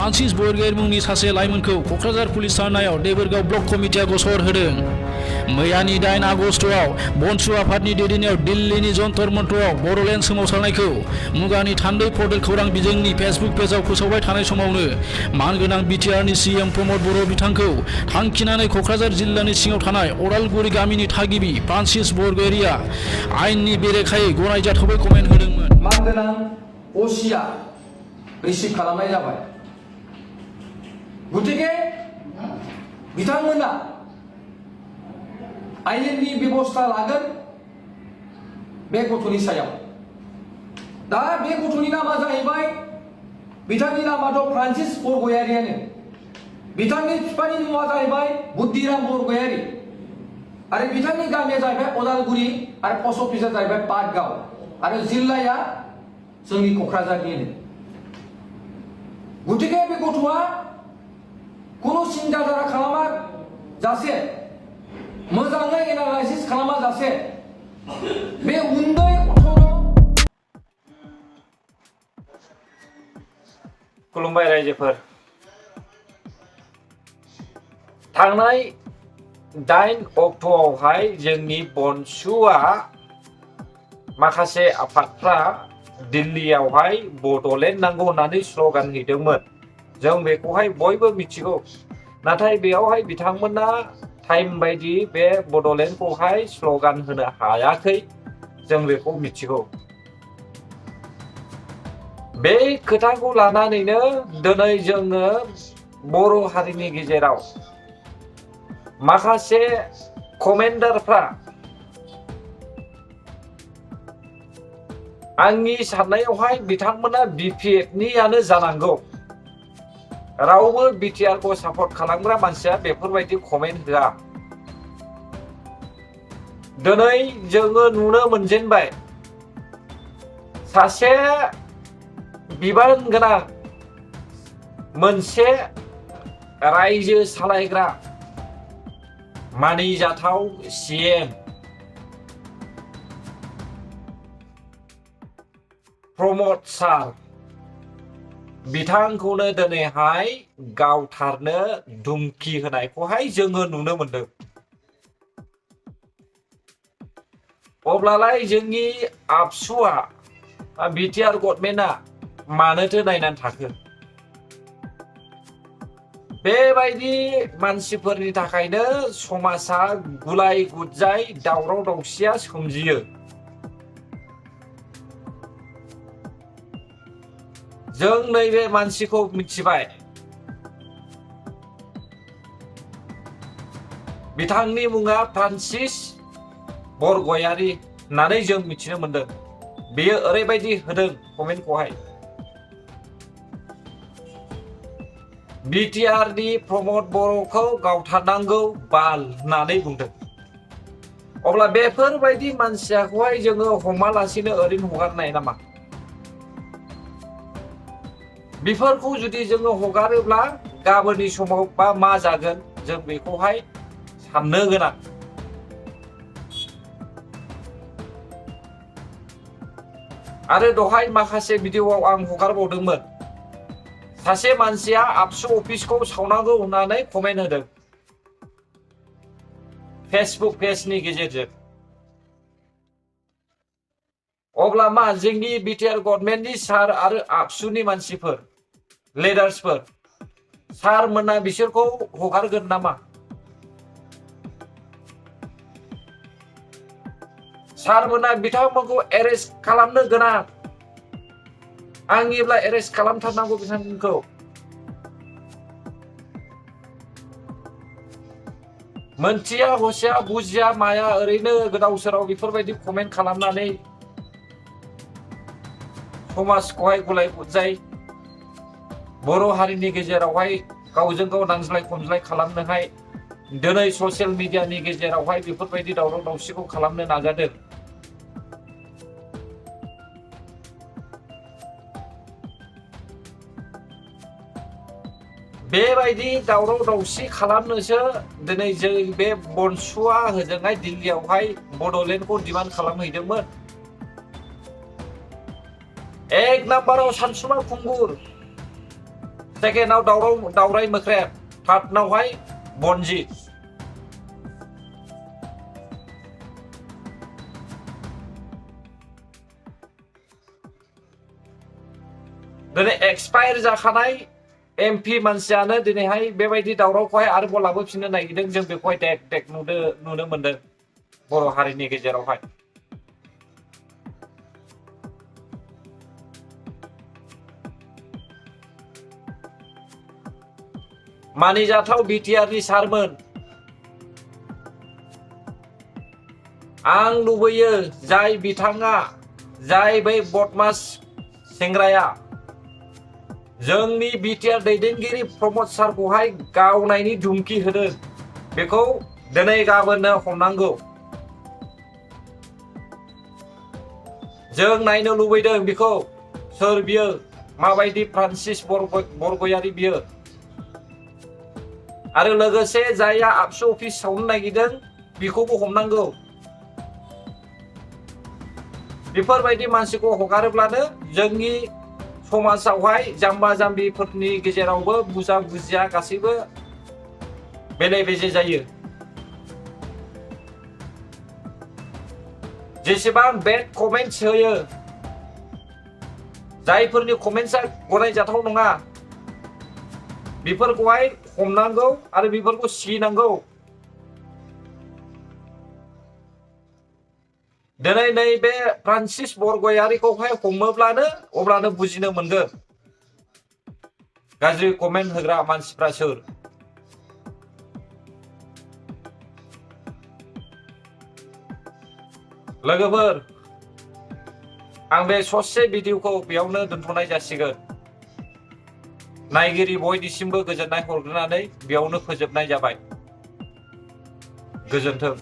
Francis Bargayary मुंनि सासे लाइमोनखौ Kokrajhar police थानायाव देबोरगाव ब्लक कमिटिया गसर होदों। मैयानि 8 आगस्टआव बनसु आफादनि दैदेननायाव दिल्लीनि जन्तर मन्तरआव बड'लेण्ड सोमावसारनायखौ मुगानि थान्दै पर्टेल खौरां बिजोंनि फेसबुक पेजआव फोसावबाय थानाय समावनो मानगोनां बिटिआरनि सीएम प्रमद बर' बिथांखौ थांखिनानै क'क्राझार जिल्लानि सिङाव थानाय अदालगुरि गामिनि थागिबि फ्रान्सिस बरगयारीआ आयेननि बेरेखायै गनायजाथावै कमेन्ट होदोंमोन। मानगोनां असिया रिसिभ खालामनाय जाबाय। गतिके बिथांमोना आयेननि बेबस्था लागोन बे गथ'नि सायाव। दा बे गथ'नि नामा जाहैबाय, बिथांनि नामाथ' फ्रान्सिस बरगयारीयानो। बिथांनि बिफानि मुङा जाहैबाय बुद्धिराम बरगयारी आरो बिथांनि गामिया जाहैबाय अदालगुरि आरो पस्ट अफिसआ जाहैबाय पाटगाव आरो जिल्लाया जोंनि क'क्राझारनिनो। गतिके बे गथ'आ कुनु सिन्ता धारा खालामा जासे, मोजाङै एनालाइसिस खालामा जासे बे उन्दै गथ'नो। खुलुमबाय रायजोफोर। थांनाय 8 अक्ट'आवहाय जोंनि बनसुआ माखासे आफादफ्रा दिल्लीयावहाय बड'लेण्ड नांगौ होननानै स्ल'गान हैदोंमोन। जों बेखौहाय बयबो मिथिगौ। नाथाय बेयावहाय बिथांमोना टाइम बायदि बे बड'लेण्डखौहाय स्ल'गान होनो हायाखै, जों बेखौ मिथिगौ। बे खोथाखौ लानानैनो दिनै जोङो बर' हारिनि गेजेराव माखासे कमेन्टारफ्रा आंनि साननायावहाय बिथांमोना बिपिएफनियानो जानांगौ। रावबो बिटिआरखौ सापर्ट खालामग्रा मानसिया बेफोरबायदि कमेन्ट होआ। दिनै जोङो नुनो मोनजेनबाय सासे बिबान गोनां मोनसे रायजो सालायग्रा मानिजाथाव सीएम प्रमद सार बिथांखौनो दिनैहाय गावथारनो धुमखि होनायखौहाय जोङो नुनो मोनदों। अब्लालाय जोंनि आबसुआ बिटिआर गभर्नमेन्टआ मानोथो नायनानै थाखो? बेबायदि मानसिफोरनि थाखायनो समाजा गुलाय गुजाय दावराव दावसिया सोमजियो। जों नैबे मानसिखौ मिथिबाय, बिथांनि मुङा फ्रान्सिस बरगयारी होननानै जों मिथिनो मोनदों। बेयो ओरैबायदि होदों कमेन्टखौहाय, बिटिआरनि प्रमद बर'खौ गावथारनांगौ बाल होननानै बुंदों। अब्ला बेफोरबायदि मानसियाखौहाय जोङो हमालासिनो ओरैनो हगारनाय नामा? बेफोरखौ जुदि जोङो हगारोब्ला गाबोननि समाव मा जागोन जों बेखौहाय साननो गोनां। आरो दहाय माखासे भिडिअआव आं हगारबावदोंमोन, सासे मानसिया आबसु अफिसखौ सावनांगौ होननानै कमेन्ट होदों फेसबुक पेजनि गेजेरजों। अब्ला मा जोंनि बिटिआर गभर्नमेन्टनि सार आरो आबसुनि मानसिफोर, लिडार्सफोर, सारमोना बिसोरखौ हगारगोन नामा? सारमोना बिथांमोनखौ एरेस्ट खालामनो गोनां। आंनिब्ला एरेस्ट खालामथारनांगौ बिथांमोनखौ। मोनथिया हसिया बुजिया माया ओरैनो गोदाव सोराव बेफोरबायदि कमेन्ट खालामनानै समाजखौहाय गुलाय गुजाय बर' हारिनि गेजेरावहाय गावजों गाव नांज्लाय खमज्लाय खालामनोहाय दिनै ससियेल मिडियानि गेजेरावहाय बेफोरबायदि दावराव दावसिखौ खालामनो नाजादों। बेबायदि दावराव दावसि खालामनोसो दिनै जों बे बनसुआ होजोंहाय दिल्लीयावहाय बड'लेण्डखौ डिमान्ड खालामहैदोंमोन। एक नाम्बाराव सानसुमा खुंगुर सेकेन्डआव दावराय मोख्रेब, थार्डनावहाय बनजि। दिनै एक्सपायर जाखानाय एमपि मानसियानो दिनैहाय बेबायदि दावरावखौहाय आरोबाव लाबोफिननो नागिरदों। जों बेखौहाय टेक नुनो मोनदों बर' हारिनि गेजेरावहाय। मानिजाथाव बिटिआरनि सारमोन, आं लुबैयो जाय बिथाङा, जाय बै बदमास सेंग्राया जोंनि बिटिआर दैदेनगिरि प्रमद सारखौहाय गावनायनि धुमखि होदों, बेखौ दिनै गाबोननो हमनांगौ। जों नायनो लुबैदों बेखौ, सोर बियो, माबायदि फ्रान्सिस बरगयारि बियो, आरो लोगोसे जायहा आबसु अफिस सावनो नागिरदों बेखौबो हमनांगौ। बेफोरबायदि मानसिखौ हगारोब्लानो जोंनि समाजावहाय जाम्बा जाम्बिफोरनि गेजेरावबो बुजा बुजिया गासैबो बेले बेजे जायो। जेसेबां बेड कमेन्ट्स होयो, जायफोरनि कमेन्ट्सआ गनायजाथाव नङा, बेफोरखौहाय हमनांगौ आरो बेफोरखौ सिगिनांगौ। दिनै नैबे फ्रान्सिस बरगयारिखौहाय हमोब्लानो अब्लानो बुजिनो मोनगोन गाज्रि कमेन्ट होग्रा मानसिफ्रा सोर। लोगोफोर, आं बे ससे भिडिअखौ बेयावनो दोनथ'नाय जासिगोन। नायगिरि बयनिसिमबो गोजोननाय हरग्रोनानै बेयावनो फोजोबनाय जाबाय। गोजोन्थों।